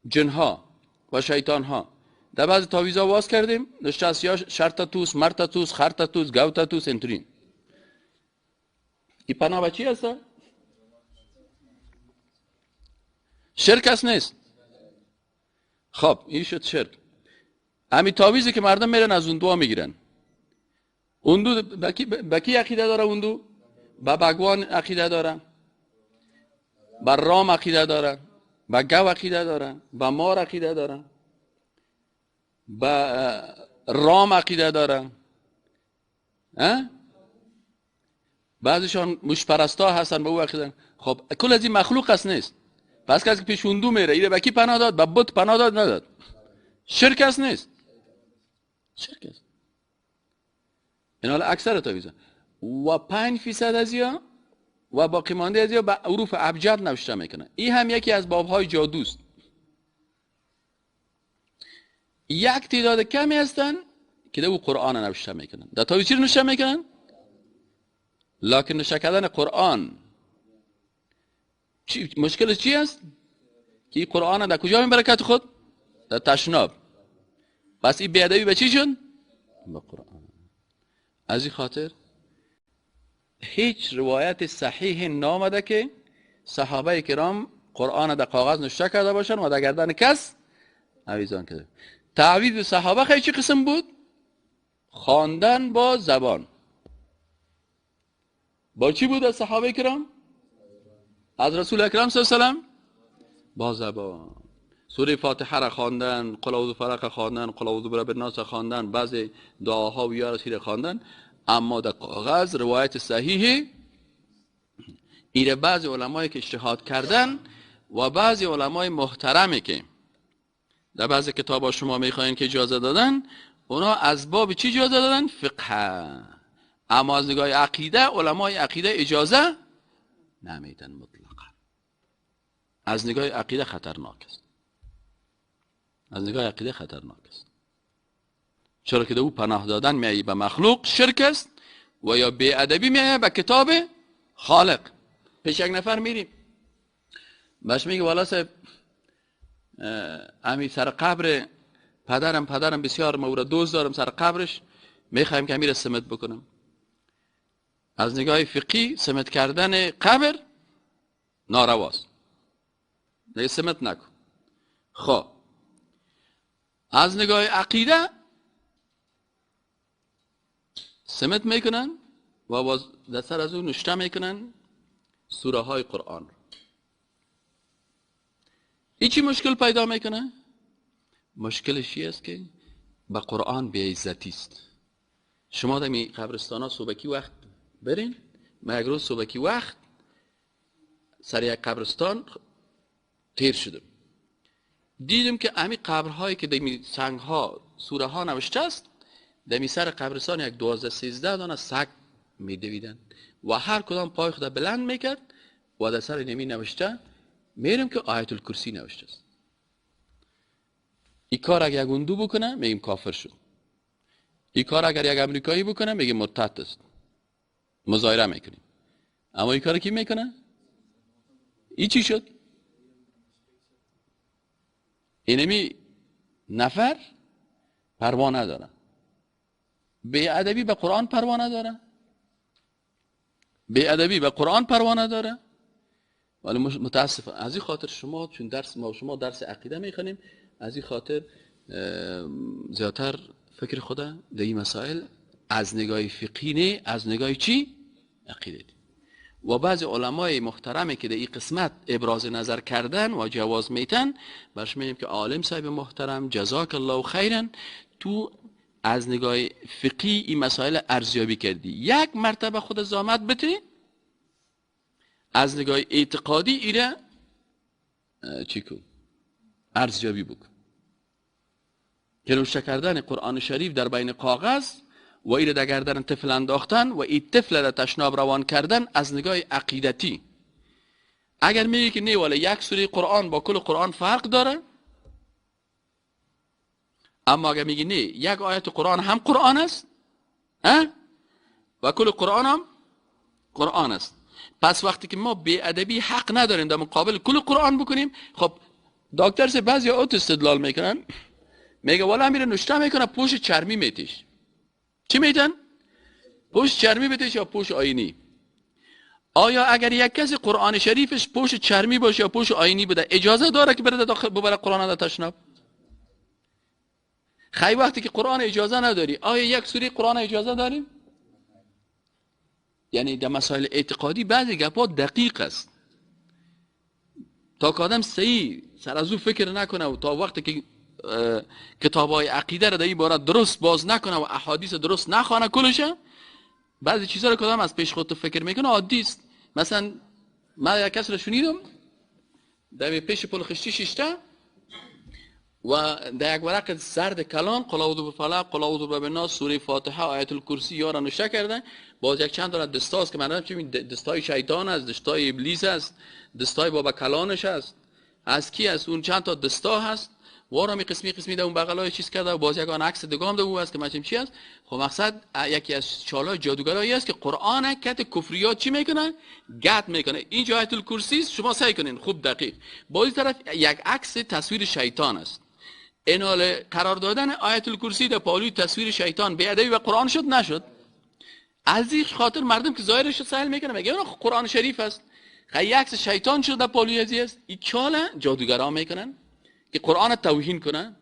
جنها و شیطانها. در بعضی تعویذها واز کردیم نشته است یا شرط توس، مرت توس، خرت توس، گوت توس، اینطوری. این پناه به چی هست؟ شرک است نیست؟ خب این شد شرک. همین تعویذی که مردم میرن از اون دعا میگیرن، اون دو به کی عقیده داره؟ اون دو به بگوان عقیده داره، به رام عقیده داره، به گو عقیده داره، به مار عقیده داره، به رام عقیده داره. بعضیشان موشپرستا هستن، به او عقیده. خب کل از این مخلوق است نیست؟ پس کسی که پیش اون دو میره، ایره به کی پناه داد؟ به بت پناه داد نداد؟ شرک است نیست؟ شرک است. این حال اکثر تعویذا و 5% از یا و باقی مانده از یا به حروف ابجد نوشته میکنه. این هم یکی از بابهای جادوست. یک تعداد کمی هستن که در او قرآن نوشته میکنن. در تعویذ چی نوشته میکنن؟ لکن نوشته کردن قرآن مشکل چی است؟ که این قرآن در کجا میبره کت خود؟ در تشناب. پس این بی‌ادبی به چی شد؟ به قرآن. از این خاطر هیچ روایت صحیح نامده که صحابه کرام قرآن در کاغذ نوشته کرده باشن و در گردن کس آویزان کرده. تعویذ صحابه خیلی چی قسم بود؟ خواندن با زبان. با چی بود از صحابه کرام؟ از رسول اکرم صلی الله علیه و سلم با زبان. سوره فاتحه را خواندن، قل اعوذ فرق خواندن، قل اعوذ برب الناس خواندن، بعضی دعاها و یا رسول خواندن. اما در کاغذ روایت صحیح ایره بعضی علمایی که اجتهاد کردن و بعضی علمای محترمی که در بعضی کتابا شما میخواین که اجازه دادن، اونا از باب چی اجازه دادن؟ فقه. اما از نگاه عقیده علمای عقیده اجازه نمیدن مطلقا. از نگاه عقیده خطرناک است. از نگاه عقیده خطرناک است. چرا که او پناه دادن میایی به مخلوق شرک است و یا بی‌ادبی میایی به کتاب خالق. پیش یک نفر میریم باش میگه والا صاحب امی سر قبر پدرم بسیار مورد دوست دارم، سر قبرش میخوایم که امیر سمت بکنم. از نگاه فقهی سمت کردن قبر نارواست، دیگه سمت نکن. خب از نگاه عقیده سمت میکنن و باز در سر از اون نشته میکنن سوره های قرآن. این چی مشکل پیدا میکنه؟ مشکلش چی است که به قرآن بی‌عزتی است. شما در می قبرستان ها صبحکی وقت برین، من یک روز صبحکی وقت سر یک قبرستان تیر شدم، دیدم که امی قبرهایی که در سنگ ها سوره ها نوشته است، در سر قبرستان یک 12-13 دانه سگ میدویدن و هر کدام پای خود بلند میکرد و در سر نمی نوشته میرم که آیت الکرسی نوشته است. این کار اگر یک هندو بکنه میگیم کافر شد، این کار اگر یک امریکایی بکنه میگیم مرتد است، مظاهره میکنیم. اما این کار کی میکنه؟ این چی شد؟ اینمی نفر پروا نداره، بی ادبی به قرآن پروا نداره، بی ادبی به قرآن پروا نداره، ولی متاسفانه از این خاطر شما چون درس ما شما درس عقیده میخوانیم، از این خاطر زیادتر فکر خدا در این مسائل از نگاه فقهی نه، از نگاه چی؟ عقیده. و بعضی علمای محترمی که در این قسمت ابراز نظر کردن و جواز میتن، برش میگیم که عالم صاحب محترم جزاک الله خیرا، تو از نگاه فقهی این مسائل ارزیابی کردی، یک مرتبه خود زحمت بده از نگاه اعتقادی ایره چی کن؟ ارزیابی بکن. که نوشته کردن قرآن شریف در بین کاغذ و ایره در گردن طفل انداختن و این طفل را تشناب روان کردن از نگاه عقیدتی، اگر میگی که نه والا یک سوره قرآن با کل قرآن فرق داره، اما اگر میگی نه یک آیت قرآن هم قرآن است و کل قرآن هم قرآن است، پس وقتی که ما بی ادبی حق نداریم در مقابل کل قرآن بکنیم. خب دکتر سه بعضی اوت استدلال میکنن، میگه والا میره نوشته میکنه پوش چرمی میتیش. چی میتن؟ پوش چرمی بتیش یا پوش آینی؟ آیا اگر یک کسی قرآن شریفش پوش چرمی باشه یا پوش آینی بده اجازه داره که بره داخل ببره قرآن در تشناب؟ خیلی وقتی که قرآن اجازه نداری، آیا یک سوره قرآن اجازه داریم؟ یعنی در مسائل اعتقادی بعضی گپا دقیق است، تا که آدم صحیح سر از او فکر نکنه و تا وقتی که کتابای عقیده را در این باره درست باز نکنه و احادیث درست نخوانه کلشه، بعضی چیزا رو که آدم از پیش خود فکر میکنه عادی است. مثلا من یک کس رو شنیدم در پیش پل خشتی ششته و در یک ورق زرد کلان قل اعوذ بفلق، قل اعوذ برب الناس، سوره فاتحه، آیت الکرسی یارا نوشته کرده. باز یک چند تا دستا است که من نمی‌دونم چه دستای شیطان است، دستای ابلیس است، دستای بابا کلانش است، از کی است، اون چند تا دستا هست وارا می قسمی قسمی در اون بغلای چیز کرده و باز یک آن عکس دگام ده او است که من چی است. خب مقصد یکی از چالای جادوگرایی است که قرآن کت کفریات چی میکنه؟ گد میکنه. اینجا آیت الکرسی است، شما سعی کنین خوب دقیق. باز طرف یک عکس تصویر شیطان است. اینال قرار دادن آیت الکرسی در پالوی تصویر شیطان بی ادبی و قرآن شد نشد؟ از این خاطر مردم که ظاهرش سهل میکنه میگه اون قرآن شریف است، خیلی عکس شیطان شد در پالوی ازی است. این چاله جادوگرا میکنن که قرآن توهین کنن.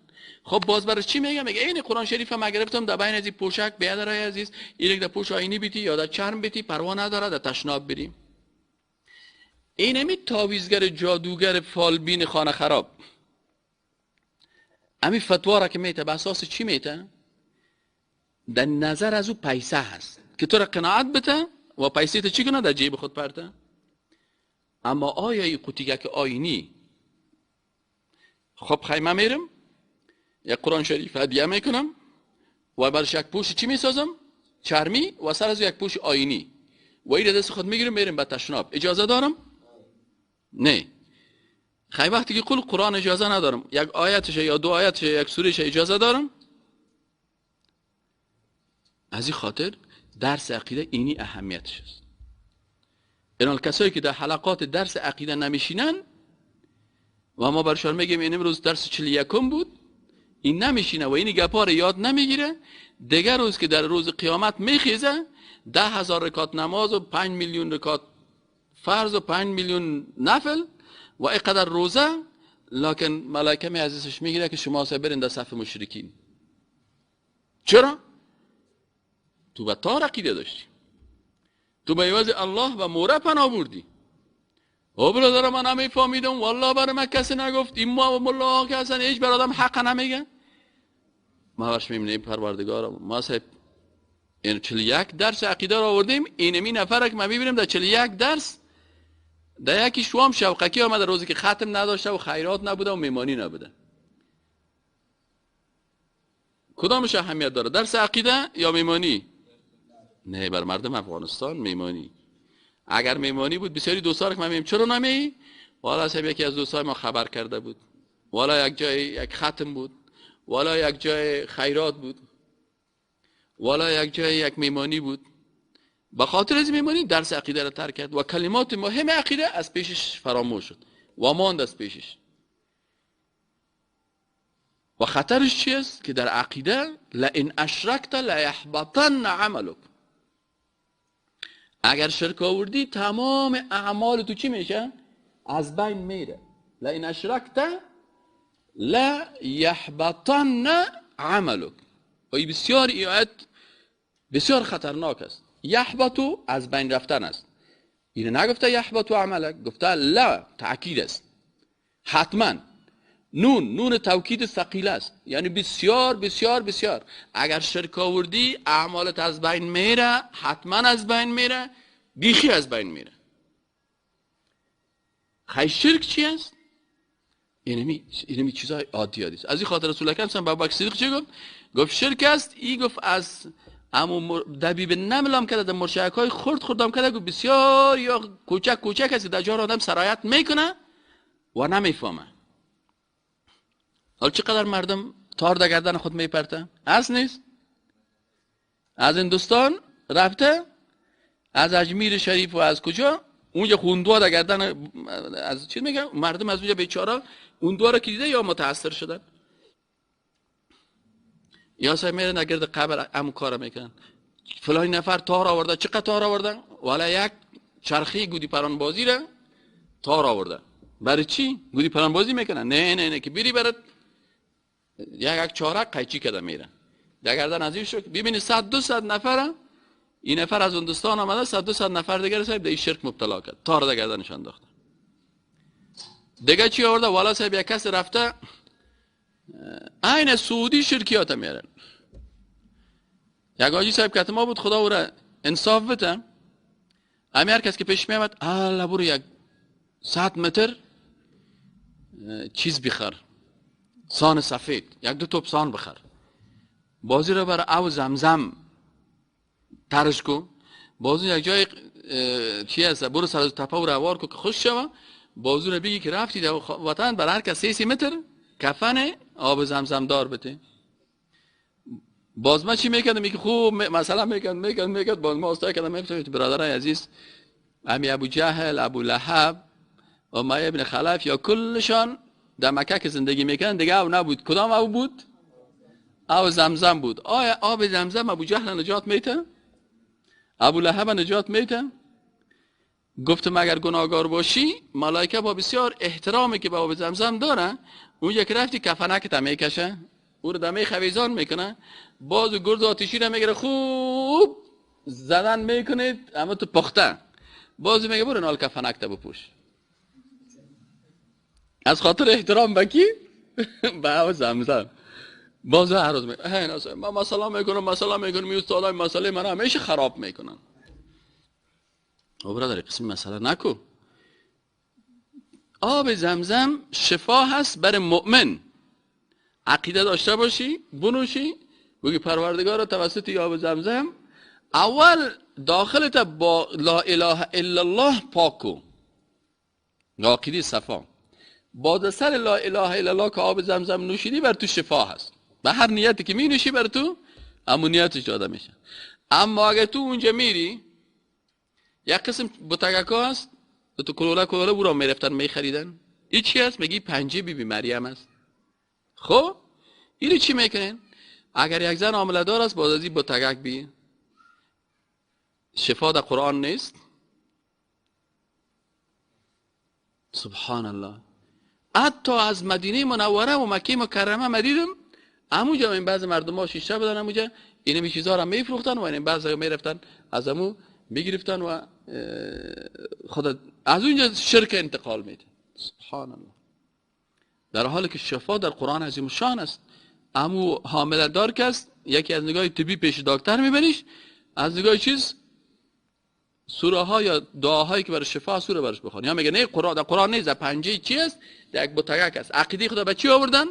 خب باز برای چی میگه؟ میگه این قرآن شریف هم گرفتم در بین از این پوشک بیادرای عزیز، این در پوش آینی بیتی یا در چرم بیتی پروا نداره، در تشناب بریم. اینمی تعویذگر جادوگر فالبین خانه خراب امی فتوا را که میته به اساس چی میته؟ در نظر از او پیسه هست که تو را قناعت بته و پیسه ته چی کنه؟ در جیب خود پرته. اما آیا این قوطیگه که آینی، خب خیمه میرم یک قرآن شریف هدیه میکنم و برش یک پوش چی میسازم؟ چرمی و سر از یک پوش آینی و این دست خود میگیرم میرم به تشناب، اجازه دارم؟ نه. خیلی وقتی که کل قرآن اجازه ندارم، یک آیتش یا دو آیتش یک سورهش اجازه دارم؟ از این خاطر درس عقیده اینی اهمیتش است. اینال کسایی که در حلقات درس عقیده نمیشینن و ما برشان میگیم این امروز درس 41 بود، این نمیشینه و این گپا رو یاد نمیگیره، دیگر روز که در روز قیامت میخیزه 10,000 رکعت نماز و 5 میلیون رکعت فرض و 5 میلیون نفل و اینقدر روزه، لکن ملائکه می عزیزش میگیره که شما سه برین در صف مشرکین. چرا؟ تو به تار عقیده داشتی، تو به عوض الله و موره پناه بردی. او برادر من نمیفهمیدم والله، برای من کسی نگفت، این ما و ملا که اصلا هیچ برادرم حق نمیگه. ما برش میبینیم پروردگار ما صاحب این 41 درس عقیده رو آوردیم، اینمی نفر که ما میبینیم در 41 درس در یکی شوام شوقکی آمده روزی که ختم نداشته و خیرات نبوده و میمانی نبوده. کدامش اهمیت داره، درس عقیده یا میمانی؟ نه، بر مردم افغانستان میمانی. اگر میمانی بود بسیاری دوستا رو که من میگم چرا نمی؟ والا صاحب یکی از دوستای ما خبر کرده بود، والا یک جای یک ختم بود، والا یک جای خیرات بود، والا یک جای یک میمانی بود. به خاطر از میمانی درس عقیده را ترک کرد و کلمات مهم عقیده از پیشش فراموش شد و ماند از پیشش. و خطرش چی است؟ که در عقیده لئن اشرکت لیحبطن عملک، اگر شرک آوردی تمام اعمال تو چی میشه؟ از بین میره. لئن اشرکت لا یحبطن عملک. و این بسیار آیت بسیار خطرناک است. یحبطو از بین رفتن است. اینو نگفته یحبطو عملک، گفته لا، تأکید است، حتما. نون توکید ثقیل است، یعنی بسیار بسیار بسیار. اگر شرک آوردی اعمالت از بین میره، حتما از بین میره، بیخی از بین میره. خی شرک چی است؟ اینمی چیزای عادی است. از این خاطر رسول اکرم به ابوبکر صدیق چی گفت؟ گفت شرک است. ای گفت از امو دبیب نمل هم کرده، مرشک های خرد خردام کرده، گفت بسیار یا کوچک کوچک است، در جا آدم سرایت میکنه و نمیفهمه. حالا چقدر مردم تار در گردن خود میپرته؟ هست نیست؟ از هندوستان رفته، از اجمیر شریف و از کجا اونجا خوندوا در گردن از چی میگه مردم از اونجا بیچاره اون دو را که دیده یا متاثر شدن یا سعی میرن گرد قبر هم کار میکنن. فلان نفر تار آورده، چقدر تار آورده؟ والا یک چرخی گودی پران بازی را تار آورده. برای چی گودی پران بازی میکنن؟ نه نه نه که بیری برات یک چارک قیچی کده میرن در گردن از این شک. ببینی 100-200 نفر، این نفر از هندوستان آمده، 100-200 نفر دیگر صاحب در این شرک مبتلا کرد، تار در گردنش انداخته. دیگه چی آورده؟ والا صاحب یک کس رفته عین سعودی شرکیات میارن. یک حاجی صاحب که ما بود، خدا او را انصاف بده، همی هر کس که پیش میامد الله برو یک 100 متر چیز بخر، سان سفید، یک دو توپ سان بخر، بازی را بر او زمزم ترش کو، بازی یک جای چی هست برو سر تپه و روار کو که خوش شوه، بازو رو بگی که رفتی در وطن بر هر کس 30 متر کفن آب زمزم دار بده. باز ما چی میکردم؟ میگه خوب مثلا میکرد باز ما استای کردم میگفتم برادرای عزیز، امی ابو جهل، ابو لهب و ما ابن خلف یا کلشان در مکه که زندگی میکردن دیگه او نبود. کدام او بود؟ او زمزم بود. آیا آب زمزم ابو جهل نجات میته؟ ابو لهب نجات میته؟ گفتم اگر گناهگار باشی ملائکه با بسیار احترامی که به آب زمزم داره، اون یک رفتی کفنک تا میکشه، او رو دمه خویزان میکنه، باز گرد آتشی رو میگیره، خوب زدن میکنید اما تو پخته، باز میگه برو نال کفنک تا بپوش. از خاطر احترام به کی؟ به آب زمزم. باز هر روز میگه ما مسئله میکنم، مسئله میکنم، می استادای مسئله من همیشه خراب میکنن. او برادر قسم مسئله نکو. آب زمزم شفا هست برای مؤمن. عقیده داشته باشی، بنوشی، بگی پروردگار توسط آب زمزم اول داخلت با لا اله الا الله پاکو، عقیده صفا. بعد سر لا اله الا الله که آب زمزم نوشیدی بر تو شفا هست. به هر نیتی که می نوشی بر تو امنیتش داده میشه. اما اگر تو اونجا میری یک قسم بتگکا هست تو کلوله کلوله برو میرفتن میخریدن. این چی هست؟ میگی پنجه بی بی مریم است. خب اینو چی میکنن؟ اگر یک زن حامله دار است باز از این بتگک بی شفا در قرآن نیست. سبحان الله. حتی از مدینه منوره و مکه مکرمه مدیدم همونجا این بعض مردم ها شیشه بدن همونجا اینمی چیزها را میفروختن و این بعض میرفتن از همو میگرفتن و خدا از اونجا شرک انتقال میده. سبحان الله. در حالی که شفا در قرآن عظیم شان است. امو حامله دار که است یکی از نگاه طبی پیش دکتر میبریش، از نگاه چیز سوره ها یا دعاهایی که برای شفا سوره برش بخوان. یا میگه نه قرآن در قرآن نیست، پنجه چی است؟ در یک بتگک است. عقیده خدا به چی آوردن؟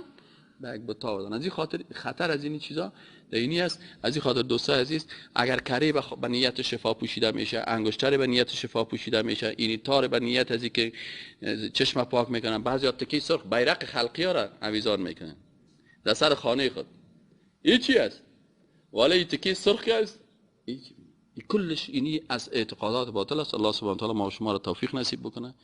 به یک بت آوردن. از این خاطر خطر از این چیزا در اینی است. از این خاطر دوستای عزیز، اگر کره به نیت شفا پوشیده میشه، انگشتر به نیت شفا پوشیده میشه، اینی تار به نیت از اینکه چشم پاک میکنن، بعضی تکی سرخ بیرق خلقی ها را آویزان میکنن در سر خانه خود. این چی است؟ ولی تکی سرخ است. این کلش اینی از اعتقادات باطل است. الله سبحانه و تعالی ما و شما را توفیق نصیب بکنه.